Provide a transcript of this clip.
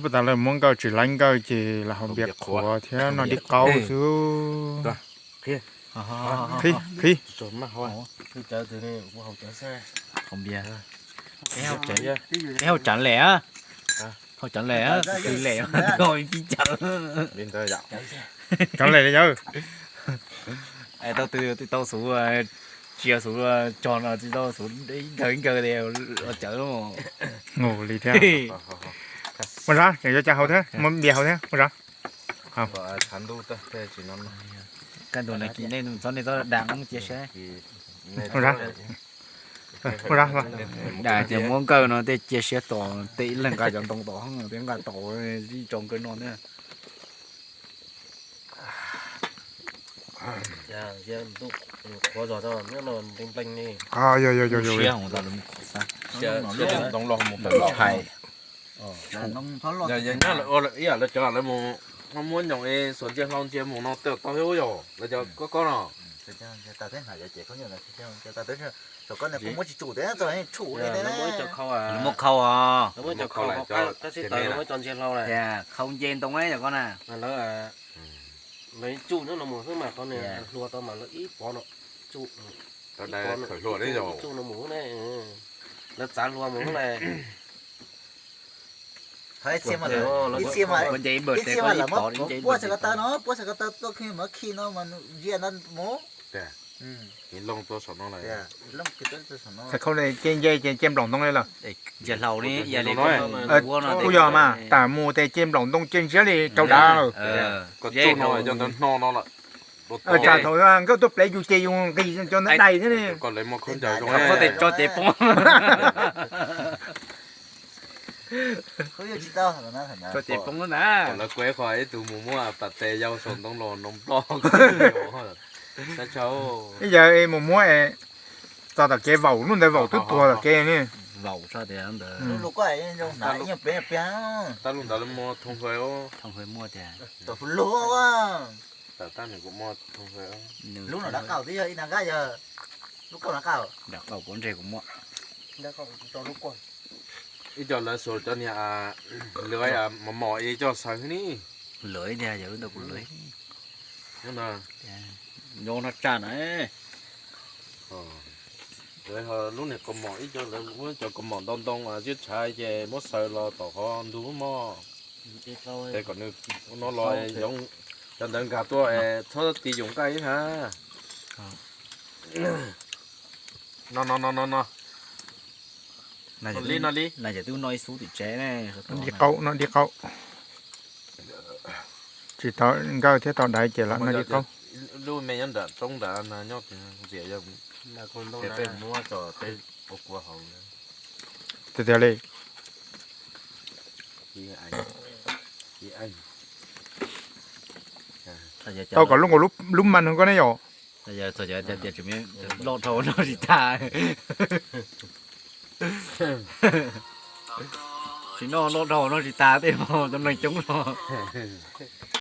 Puag ta lawv muab nkawj tsis laib nkawj ces lawv haus npias qhuav thiab noj dib qaub xwb. Qhib, qhib. Peb hau tsav lem, hau tsav lem, tw lem, pib cawv. Cov lem li yawg. Tau tw tau xuv, tsis yog xuv cog no tsis tau xuv ib nkawg ib nkawg tias los cawv. Nus li thiab. Muaj zab, yuav cas hau thiab, muaj npias hau thiab, muaj zab. Kaj ntug nej txhob, nej txhob dag cia seb. Dag tias muab nkawj no tej cia siab tos tej ib leeg nqa cov ntoo tom hoob tej nqa tau ib tso nkawj no thiab. Qhuav zog, nplees nplees li. Siab ntoo los mus tawm ntshai. Ib yam lawv cov lawv mus muab nyoos es xuas ntsia hlau ntsia mus no tau thiab yog lawv cov kob kob no. Muab khau, khau nce ntoo yog ko na. Lawv tsuj nyob no mus xwb mas qhov niag hlua tau mas lawv ib pov no tsuj, ib pov no mus xwb ne, lawv txav hlua mus xwb ne. Ib txhia mas, ib txhia mas lawv muab puab txhais ko taw no, puab txhais ko taw tuaj khi mas khi no mas ntsia ntawd mus. Txhais khau cia nce ces cia nplaum ntoo li lawm. Ntsia hlau li, kuj yog mas tas mus tes cia nplaum ntoo cia ntsiab li rau dav lawm. Tsam thaum nkawj tuaj plev yus ces yus nqis cov ntawd dais thiab ne. Tso ces poob. Tso ces poob na. Lawv kuj qhov ib tug mus muab pas tes yau saum ntoo los noo nploj. Ib yawg mus muab txog tom kev vaum lub ntawd vaum twb tuag tom kev ne. Vaum tso tias ntawd. Tab lub ntawd lawv muaj thoo hawv, thoo hawv muaj tias. Tam tab nws kuj muaj thoo hawv. Lub no dav qaum twb yog ib nag nqaj yog lub kauj dav qaum, dav qaum kuv ntseg kuv muaj. Ib co lawv xuas cov niag lwm mos mos es coj xaws ni. Lwm tiag yog lub ntawd kuv lwm. Nyob no tsa na. Lub niag kaus mom ib co lawv muab cov kaus mom ntoo ntoo ziab tshav ces muab xaws los tom qhov ntug mog. Ces kom nws no los yoov, cov ntawd nkag tuaj es txhob ti yoov nqaij ib na. No no no no no. Li no li. Dib qaub, noj dib qaub. Tsis tau nkawj thiab tau daiv ces los noj dib qaub. Lub me nyob nram roob nrad no nyob ntxias yog peb muab tso peb ua kua hauv. Tiag tiag li. Tau kom lub nkaus lub mas nug koj ne yom. Loj dhau no tsis tas. Tsis noj loj dhau no tsis tas tej mo cov neeg coob los.